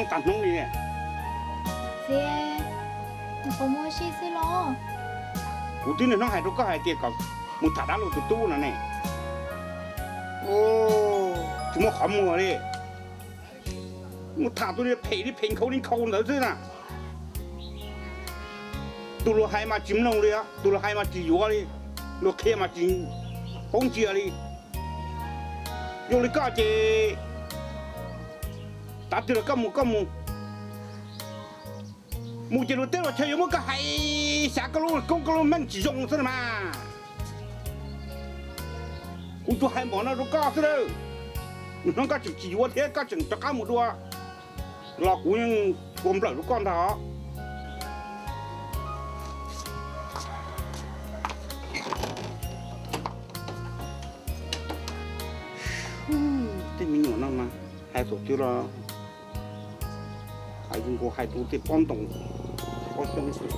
tag hnub li ne. Txiv, nws qhov muag sij xwb los? Kuv twb niaj hnub hais rau koj hais tias kom mus tham dab laug tus tub no ne. Tsis muaj qhov muag li. Mus tham tus phem li phem nkhaus li nkhaus ntawd xwb na. Tus luag hais mas tsis mloog li, tus luag hais mas tsis yuav li, luag qhia mas tsis paub ntsia li. Zoo li koj ces tav twg los koj mus koj mus. Mus ces luag teb luag chaw yuav muab koj hais xyav koj lub koob koj lub meej tsis zoo xwb na mas. Kuv tsuas hais npaum no rau koj xwb lawm. Hnub koj tseem tsis yuav thiab koj tseem rov qab mus dua los kuv yeej tua nplawm rau koj ntag os. Tej me nyuam no mas hais thaum twg los hais zoo nkaus hais rau tej pob ntoo pob xyoob xwb.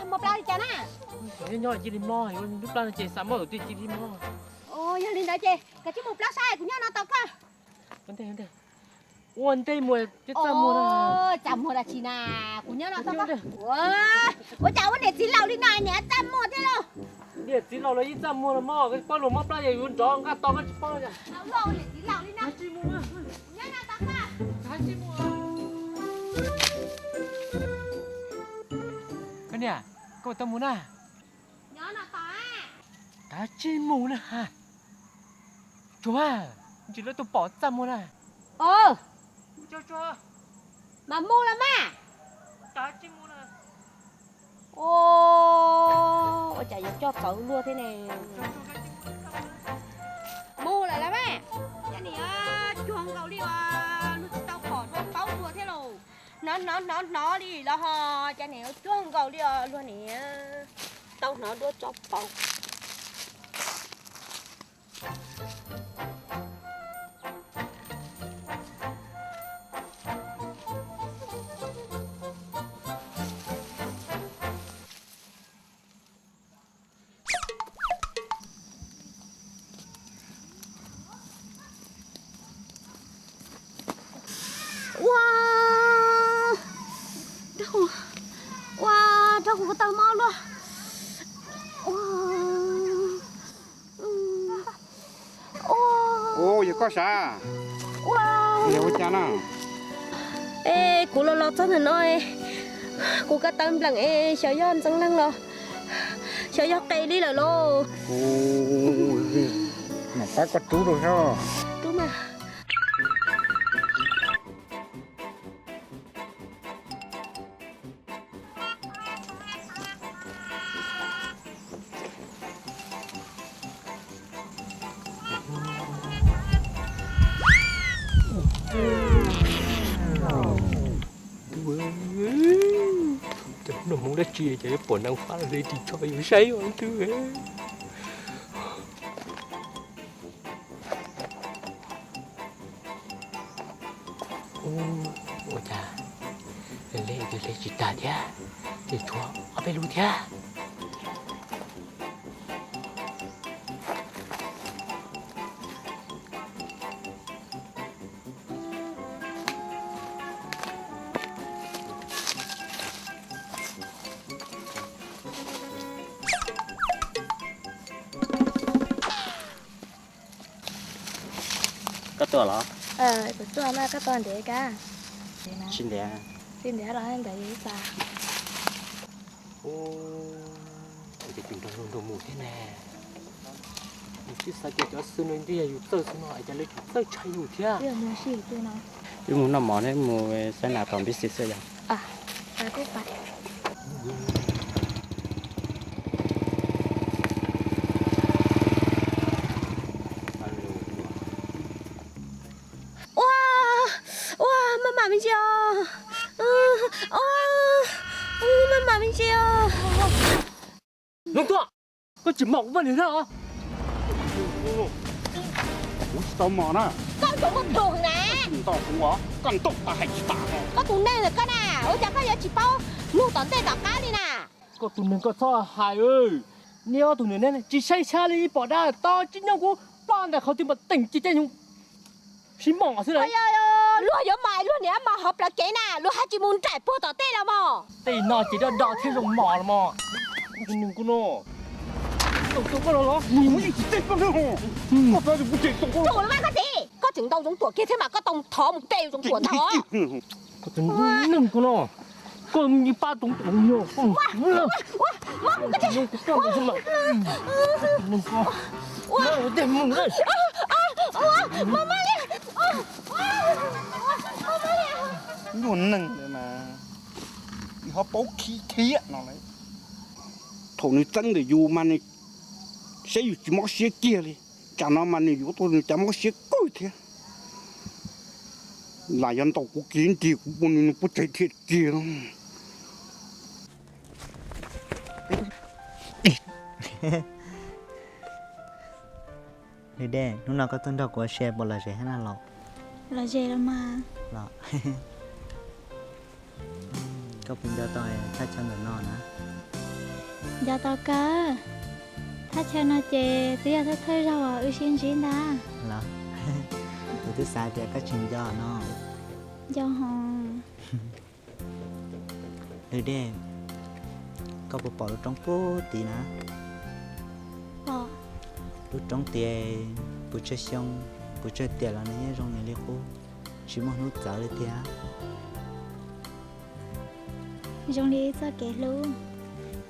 Mob plab li cas na? Nyob cia li mob, lub plab no ces xav mob tus twg cia li mob. Yog li ntawd ces koj cia li mus plob saib, kuv nyob no tos koj. Ua ntej mus, txaj muag na. Txaj muag dab tsi na, kuv nyob no tos koj. Ua cas ua niam txiv laus li no niam txaj muag thiab lauj? Niam txiv laus los yeej txaj muag los mog, koj tsis paub luag mob plab yog yuav nrov nqaj to koj tsis paub. Niam txiv laus li no. Kuv nyob no tos koj. Koj niam, koj puas tau mus na? Nyob no tos. Kav tsij mus na. Tsuag, ntsis lawv tuaj pom txaj muag na. Mas mus los mas. Ua cas yuav coj txawv luaj thiab ne. Mus lawm las mas. Cov niam cuag nkaus li os, luag tsis tau pom dua paub dua thiab lauj. Hnov hnov hnov hnov li los ho, cov niam cuag nkaus li os, luag niam tau hnov dua tso paub. Ua, ua, rau kuv ko taw mob luaj. Ua, yog koj sav? Ua, yog ua cas na? Es kuv los los txog ntawm no, kuv ko taw npleem es xyov yog ntxeev leeg los xyov yog qe li lawm lauj. Kuv mam pab koj rub rau soj. Rub mas. Cov no hmoov dab tsi ces yuav pom neeg fab li ris tsho yuav saib ua ntwg. Ua cas lawv le lawv le tsis tag thiab, ces tshuav ob peb lub thiab. Koj tuaj los? Kuv tuaj mas koj tos ntev kab. Tsis ntev. Tsis ntev los ntawd yus ib pas. Ces tus nrog luag nrog mus thiab ne. Yus tsis xav tias cov xwb no ntshe yog yus txawj xwb no es cas lawv tseem txawj tshaj yus thiab. Wb mus noj mov ne, mus saib nas tom npib xis xwb yog. Ua, ua, maj mam me ntsis os. Maj mam me ntsis. Noog Tuam, koj tsis mom kuv poj niam na. Kuv tsis tau mom na. Koj tsuas muaj plhus na. Koj tsis ntaus kuv, koj ntaus tas hais tsis tas. Koj tus neeg ntawm koj na, ua cas koj yuav tsis paub nug tom ntej tom qab li na? Koj tus neeg koj txhob hais, neb ob tug niam tsis saib tshab li, ib pom dab tau tsis nyob kuv ploj ntawm qhov twg npam teem ci caij nyoog sib mom xwb. Luag yuav mos luag niam mos hauv plawv kev na, luag haj tsis mus nraim puag tom tej los mos. Tej no ces do do thiab zoo mos los mos. Tus neeg koj no, tus koj no los. Tus koj no, koj tseem ntaus Ntxoov Tuam kiag thiab mas koj tau thov mus pe Ntxoov Tuam ntag. Koj tus neeg koj no, koj mus pab Ntxoov Tuam no. Luag neeg mas ho paub khib thiab no. Thaum nws txeeb ntawm yus mas nws saib yus tsis mob siab kiag li, tsam no mas nws yuav tau nws cov mob siab kawg thiab. Lam yog ntaus kuv kiag nrig kuv poj niam nws puas tsawg thiaj kiag no. Lwm Dej, hnub no koj tuaj nrog kuv ua si puas lom zem thiab na los? Lom zem los mas. Los. Koj puas nco tau thaj chaw ntawm no na? Nco tau kawg. Thaj chaw no ces twb yog thawj thawj zaug uas wb sib ntsib ntag. Los, kuv twb xav tias koj tsis nco no. Nco hos. Lwm Dej, koj puas pom lub roob puag tid na? Pom. Lub roob tid, puas tsawg xyoo, puas tsawg tiam los nws yeej zoo nws li qub, tsis muaj hnub txawv li tiag. Zoo li ib txoj kev hlub,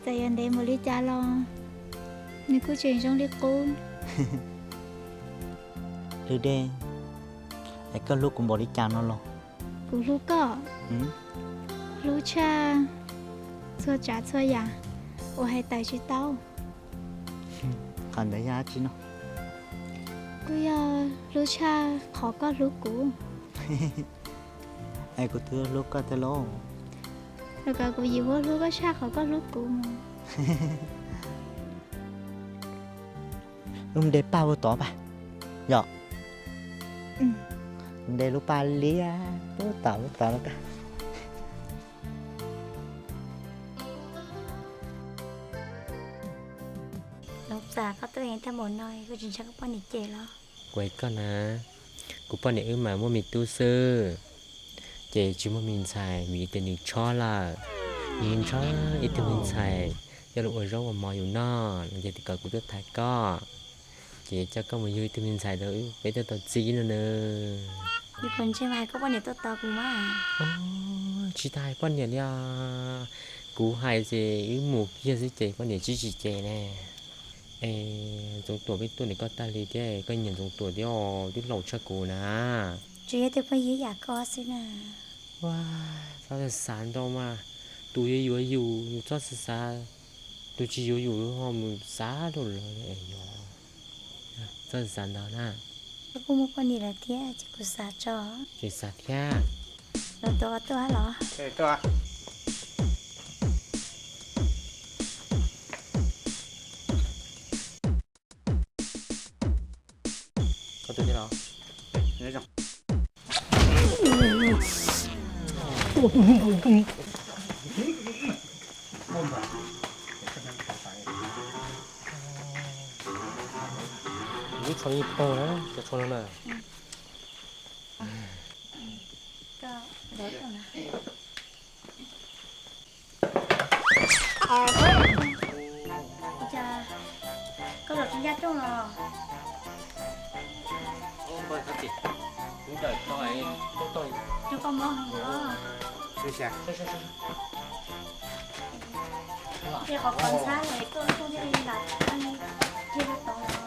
txawm yuav ntev npaum li cas los nws kuj tseem zoo li qub. Lwm Dej, es koj hlub kuv npaum li cas no los? Kuv hlub koj, hlub tshaj txhua tsav txhua yam uas hais tawm tsis tau. Qhov ntawd yog dab tsi no? Kuj yog hlub tshaj qhov koj hlub kuv. Es kuv twb hlub koj thiab lauj. Los kom kuv yim ua hlub koj tshaj qhov koj hlub kuv. Lub npe paj ua tod paj, yog npe lub paj liab lub tom lub tod lub kag. Noog Tuam, koj tuaj heev tag npaum no koj tsis ntshai koj poj niam cem los? Kuv hais koj na, kuv poj niam wb mas muaj me tub xwb, ces tsis muaj me ntxhais vim tias nws chob lawm. Nws ntshaw ib tug me ntxhais coj los ua zaub ua mov yus noj, ces kom kuv tuaj thaiv koj, ces coj koj mus yug ib tug me ntxhais rau peb tuaj tau txib no na. Yus kom ntse mas hais koj poj niam tuaj tos kuv mas. Tsis tas hais poj niam li os. Kuv hais ces wb mus kiag xwb ces poj niam tsis tsis cem ne. Es Ntxoov Tuam peb tuaj ntawm koj tag li thiab, koj nyiam Ntxoov Tuam thiab os, twb laus tshaj kuv na. Tsuas yog tus phooj ywg yam koj xwb na. Txhob xav ntau mas, tus yuav yuav yus yus txhob xav xav, tus tsis yuav yus ho mus xav rau lawv, yog txhob xav ntau na. Koj kuj muaj poj niam lawm thiab ces kuv xav tso. Tsis xav thiab. Los tuaj tuaj los. Koj tuaj thiab los? Lub tsho yeej pog na, cov tsho no na. Koj los tsis ncaj rooj los? Rau koj mob heev os. Ces qhov qhov ntxhab lawm koj rooj thiaj li lam thiaj li tau los.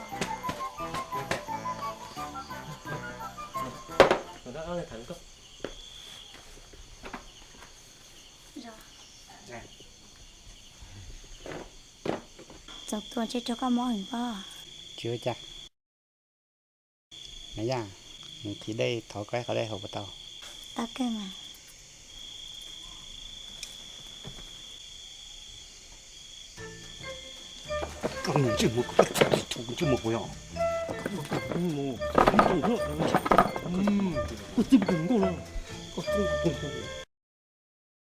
Txoov Tuam, ntshe raug koj mob heev pob. Tsis ua cas. Na yaj, mus thim dej thov koj ib qho dej haus puas tau? Tau kawg mas. Ntsej muag, ntsej muag kuv yog. Koj txij kuv nkauj no, koj txij kuv nkauj.